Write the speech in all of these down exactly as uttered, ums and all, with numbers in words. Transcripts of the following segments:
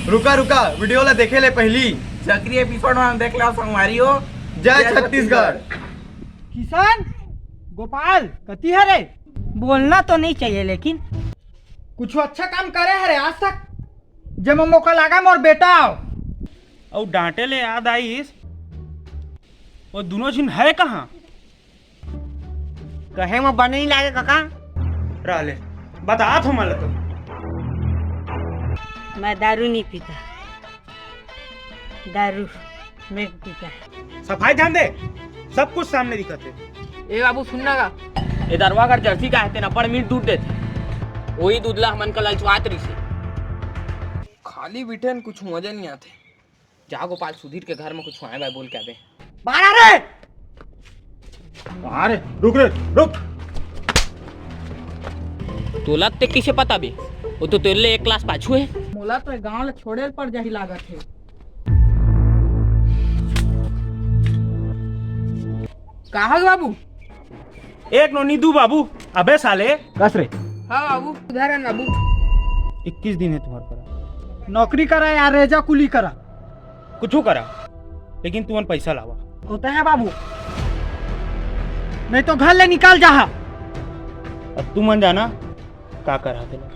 रुका रुका, वीडियो ला देखे ले पहली। जकरी एपिसोड में देख ला संगवारी हो। जय जय छत्तीसगढ़। छत्तीसगढ़। किशन, गोपाल कति हरे? बोलना तो नहीं चाहिए लेकिन। कुछ अच्छा काम करे हरे आज तक, जेमा मोका लागा मोर बेटा आओ। अउ डांटे ले याद आइस, वो दोनों झिन है कहाँ? कहे म बने नहीं लागे काका। रहले, बतात हो मला तो। मैं दारू नहीं पीता, दारू मैं पीता। सफाई ध्यान दे, सब कुछ सामने दिखत हे। ए बाबू, सुन ना गा। ए दरवा कर जर्सी का है, तेना बड़ मीठ दूध देथे। वही दूध ला हमन का ललचवात रहिसे। खाली बिठे न कुछ मजा नहीं आते। जा गोपाल, सुधीर के घर में कुछ आए बाय बोल के आबे। बाहर आ रे। अरे रुक रे, रुक। तोला ते किसे पता बे? वो तो तेरे ले एक क्लास पाछू है। मोला तो गांव ले छोड़े ल पड़ जाही लागत है। का हो गे बाबू? एक नोनी दू बाबू। अबे साले। कस रे। हाँ बाबू, उधार है बाबू। इक्कीस दिन है तुम्हारे पर। नौकरी करा या रेजा कुली करा, कुछू करा, लेकिन तुमन पैसा लावा। होता है बाबू, नहीं तो घर ले निकाल जाहा। अब तुमन जाना का करा तेला।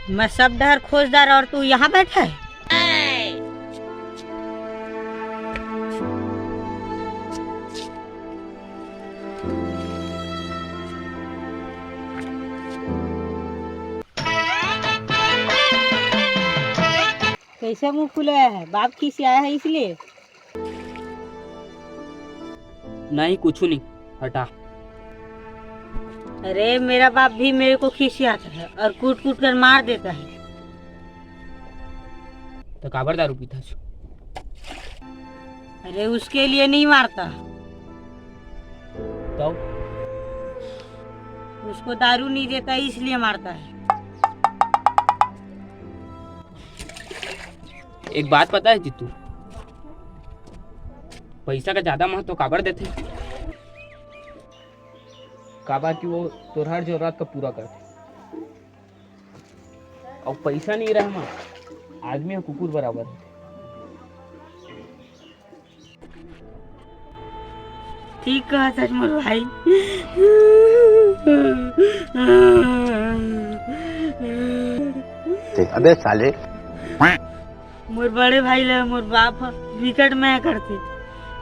मैं सब डहर खोज डार और तू यहाँ बैठा है? कैसे मुंह फुलाया है? बाप खिसियाया है इसलिए? नहीं, कुछ नहीं, हटा। अरे, मेरा बाप भी मेरे को खिसियाता है और कूट कूट कर मार देता है। तो काबर दारू पीता छो? अरे, उसके लिए नहीं मारता। तो? उसको दारू नहीं देता, इसलिए मारता है। एक बात पता है जीतू, पैसा का ज्यादा महत्व काबर देथे? काबर कि वो तोर हर जरूरत का पूरा करथे। अउ पैसा नहीं रहे ना, आदमी ह कुकुर बराबर हे। ठीक कहा सच मोर भाई। ते अबे साले। मोर बड़े भाई ला मोर बाप ह विकट मया करथे,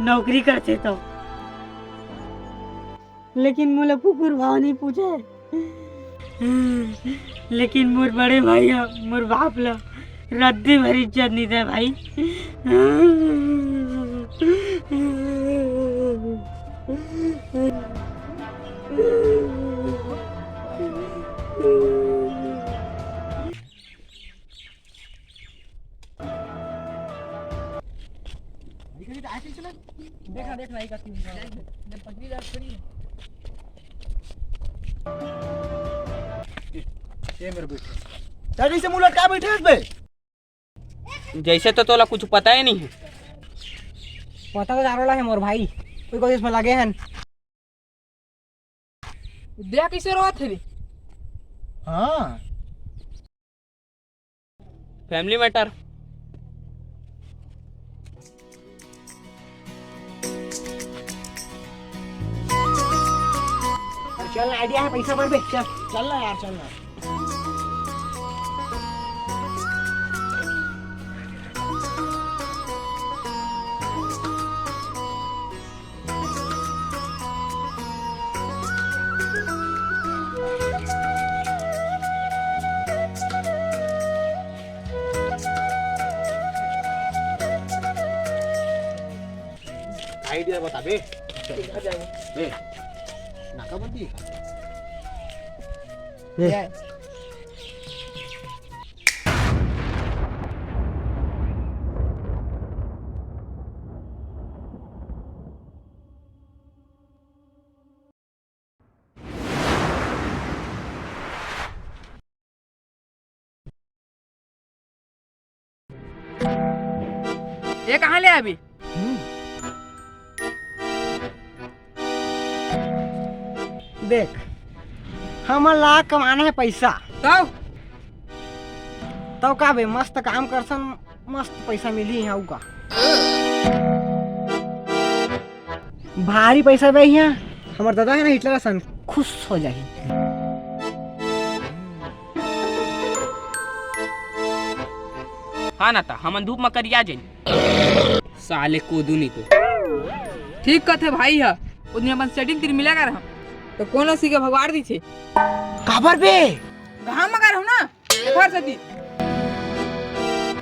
नौकरी करथे तो। लेकिन मोला कुकुर भाव नहीं पूछे। लेकिन मोर बड़े भाई ह मोर बाप ला रद्दी भर इज्जत नहीं दे भाई। देखना, देखना, एक आदमी। ये मेरे बेटे। तें कइसे मुंह लटका बैठे हस बे? जैसे तो तोला कुछ पता ही नहीं है। पता तो दारोला है मोर भाई, कोई कोशिश में लगे हैं। देख कैसे रोवत हे रे। हाँ। Family matter. अरे चल ना, आइडिया है, पैसा भर बे, चल। चल ना यार, चल ना। आइडिया बता बे। बे, नाकाबंदी है। बे। ये कहाँ ले अभी? देख, हमन ला कमाना है पैसा। तब? तब का बे, मस्त काम करसन, मस्त पैसा मिली है, अउ का। भारी पैसा बे इहाँ, हमर दादा है ना हिटलर असन, खुश हो जाही। हाँ ना ता, हमन धूप म करिया जाइन। साले कोदू नहीं तो। ठीक कथे भाई ह, ओ दिन अपन सेटिंग तीर मिला कर हम, तो कोनो सी के भगवार दी छे। काबर बे? घाम मगर हूँ ना, एकर सेती।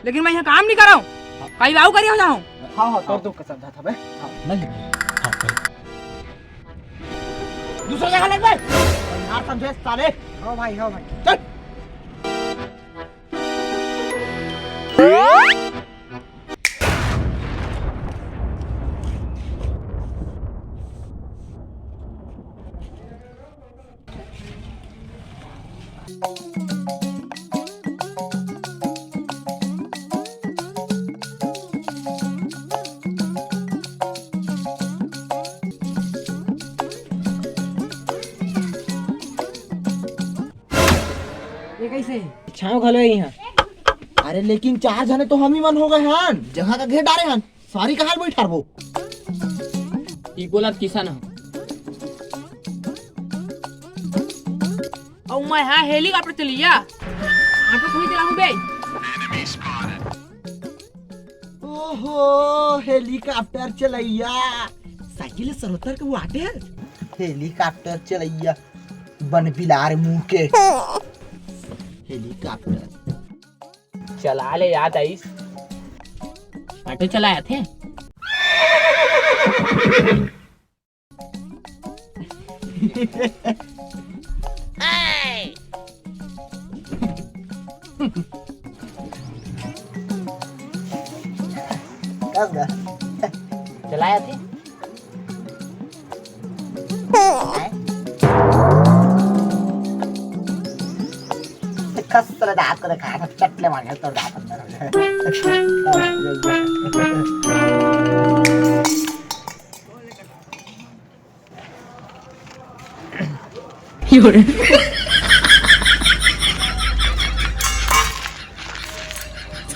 लेकिन मैं यहाँ काम नहीं कर रहा हूँ, कहीं बाऊ करिए हो जाऊँ। हाँ, हाँ, तोर दुख का समझा था बे। हाँ। नहीं, नहीं। हाँ, नहीं। दूसरा जगह लग बे। यार समझे साले। हाँ भाई, हाँ भाई। चल। ये कैसे है? छाँव घलो है यहाँ। अरे लेकिन चार झने तो हम ही मन हो गए हन, जगह का घेर डारे हन, सारी कहाँ बैठारबो? ई बोलत किसान ह। अउ मैं हाँ हेलीकॉप्टर चलइया, ऑटो थोड़ी चलाऊं बे। ओहो, हेलीकॉप्टर चलैया, साइकिल सरोतर के वाटर, हेलीकॉप्टर चलैया, बन बिलार मुंह के। हेलीकॉप्टर चला ले याद आइस, ऑटो चलाया थे। कब गा? चलाया थी? खस साले दांत को दिखा, चटले मार के तोर दांत अंदर हो जाए।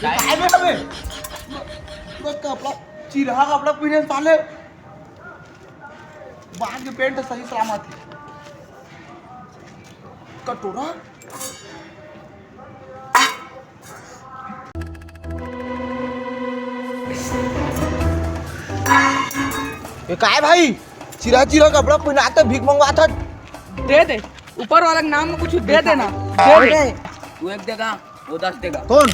काय बे, बे? बस कपड़ा, चिरहा कपड़ा पहिरे साले। बांध के पेंट सही सलामत है। कटोरा? ये काय भाई, चिरा चिरा कपड़ा पहनाते भीख मंगवात हत। दे दे, ऊपर वाला के नाम में कुछ दे देना। दे दे। तू एक देगा, वो दस देगा। कौन?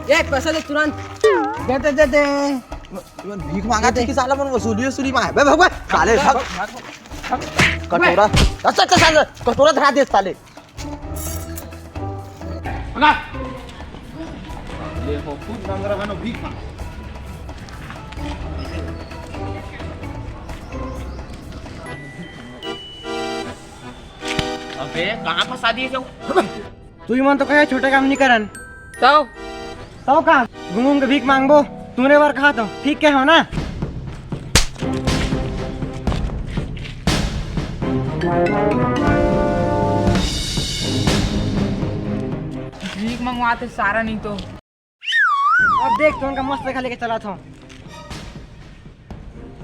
ये पैसा दे तुरंत। दे दे, दे दे। भीख मांगा थे कि साला मन वसूली वसूली मांगे। बे भगवान, साले भाग। कटोरा। अच्छा, अच्छा, साले, कटोरा धरा दे साले। देखो, खुद मांग रहा है ना भीख मांग। अबे, कहाँ फंसा दिए जाओ? तू ही मन तो कहे छोटे काम नहीं करन। तो? तो का? घूम घूम के भीख मांगबो, तूने बार कहा तो, ठीक कहे हो ना? भीख मंगवाते सारा नहीं तो। अब देख, तो उनका मस्त जगह लेके चला था।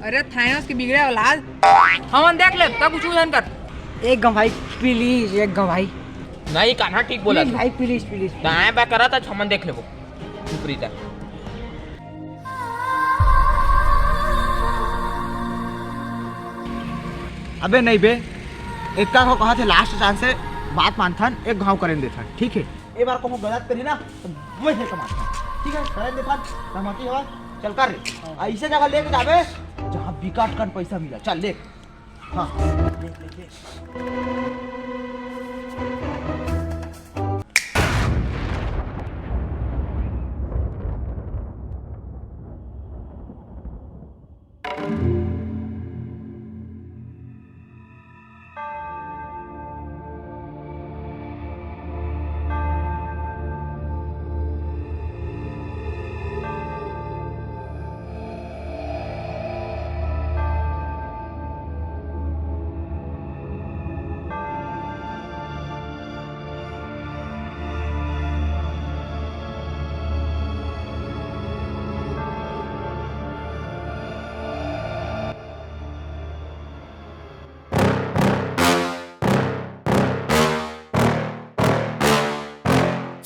अरे थानोस के बिगड़े औलाद, हमन देख ले, तब कुछ उधन कर। एक गाँव भाई, please, एक गाँव भाई। नहीं, कान्हा ठीक बोला please तू। भाई, please, please। दाएं बाएं करा था, हमन देख लेबो। ऊपरी तक। अबे नहीं बे, इतना को कहा थे last chance है, बात मानथन, एक घाव करें देथन, ठीक है? एक बार को गलत करी ना, तो वही है कमाल। ठीक है, करें देथन, सहमति हो? चल कर रे। ऐसे जगह लेके जाबे जहाँ बिकट कन पैसा मिला। चल ले। हाँ।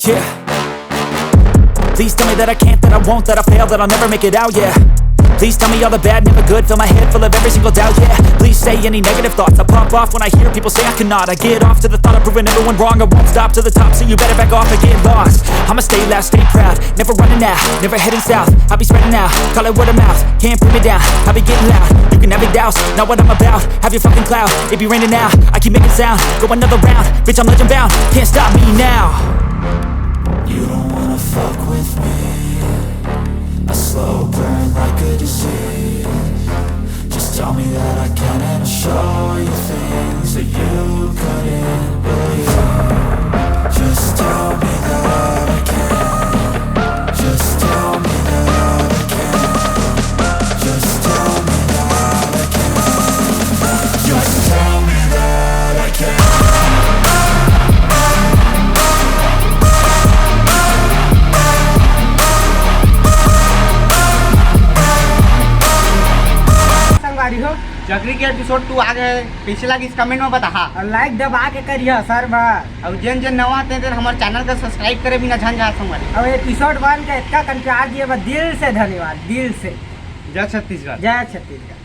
Yeah. Please tell me that I can't, that I won't, that I fail, that I'll never make it out, yeah. Please tell me all the bad, never good, fill my head full of every single doubt, yeah. Please say any negative thoughts, I pop off when I hear people say I cannot. I get off to the thought of proving everyone wrong, I won't stop to the top, so you better back off and get lost. I'ma stay loud, stay proud, never running out, never heading south. I'll be spreading out, call it word of mouth, can't put me down, I'll be getting loud. You can have it douse, not what I'm about, have your fucking clout, it be raining now. I keep making sound, go another round, bitch, I'm legend bound, can't stop me now. You don't wanna fuck with me. A slow burn like a disease. Just tell me that I can and I'll show you things that you couldn't believe. Just tell me that I can. Just tell me that I can. Just tell me that I can. Just tell me that I can. संगवारी हो, जगरी के episode to आ गए। कैसे लगिस comment में बताहा। और लाइक दबा के करिहा सर बा। और जेन जेन नवा आते तेन हमारे चैनल का सब्सक्राइब करे बिना झन जा संगवारी। और एपिसोड वन का इतना कन प्यार दिए बा, दिल से धन्यवाद, दिल से। जय छत्तीसगढ़। जय छत्तीसगढ़।